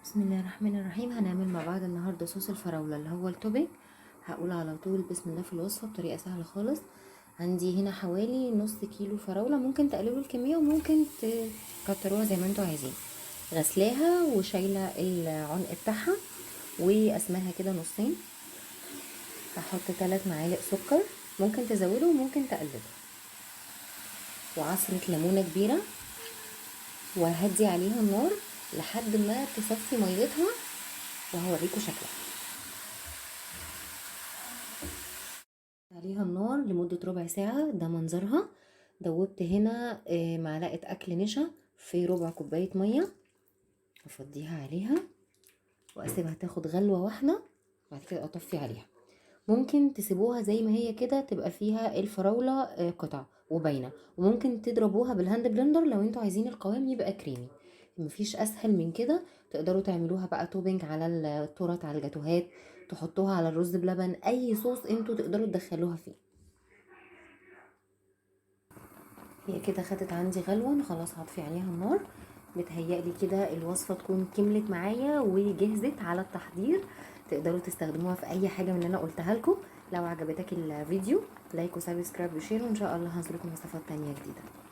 بسم الله الرحمن الرحيم. هنعمل مع بعض النهارده صوص الفراولة اللي هو ال topping. هقول على طول بسم الله في الوصفة بطريقة سهلة خالص. عندي هنا حوالي نص كيلو فراولة، ممكن تقللوا الكمية وممكن تكتروها زي ما انتوا عايزين. غسلاها وشايلة العنق بتاعها وقسماها كده نصين. هحط 3 معالق سكر، ممكن تزودوا وممكن تقللوا، وعصرة ليمونة كبيرة، وهدي عليها النار لحد ما تصفي ميتها وهوريكم شكلها. عليها النار لمدة ربع ساعة. ده منظرها. دوبت هنا معلقة أكل نشا في ربع كوباية مية، أفضيها عليها وأسيبها تاخد غلوة واحدة، بعد كده أطفي عليها. ممكن تسيبوها زي ما هي كده تبقى فيها الفراولة قطع وباينة، وممكن تضربوها بال hand blender لو انتوا عايزين القوام يبقى كريمي. مفيش اسهل من كده. تقدروا تعملوها بقى topping على التورت، على الجاتوهات، تحطوها على الرز بلبن، اي صوص انتوا تقدروا تدخلوها فيه. هي كده خدت عندي غلوه، خلاص هطفي عليها النار. بتهيألي كده الوصفة تكون كملت معايا وجهزت على التحضير. تقدروا تستخدموها في اي حاجة من اللي انا قلتها لكم. لو عجبتك الفيديو like و subscribe و share، وان شاء الله هنزل لكم وصفات تانية جديدة.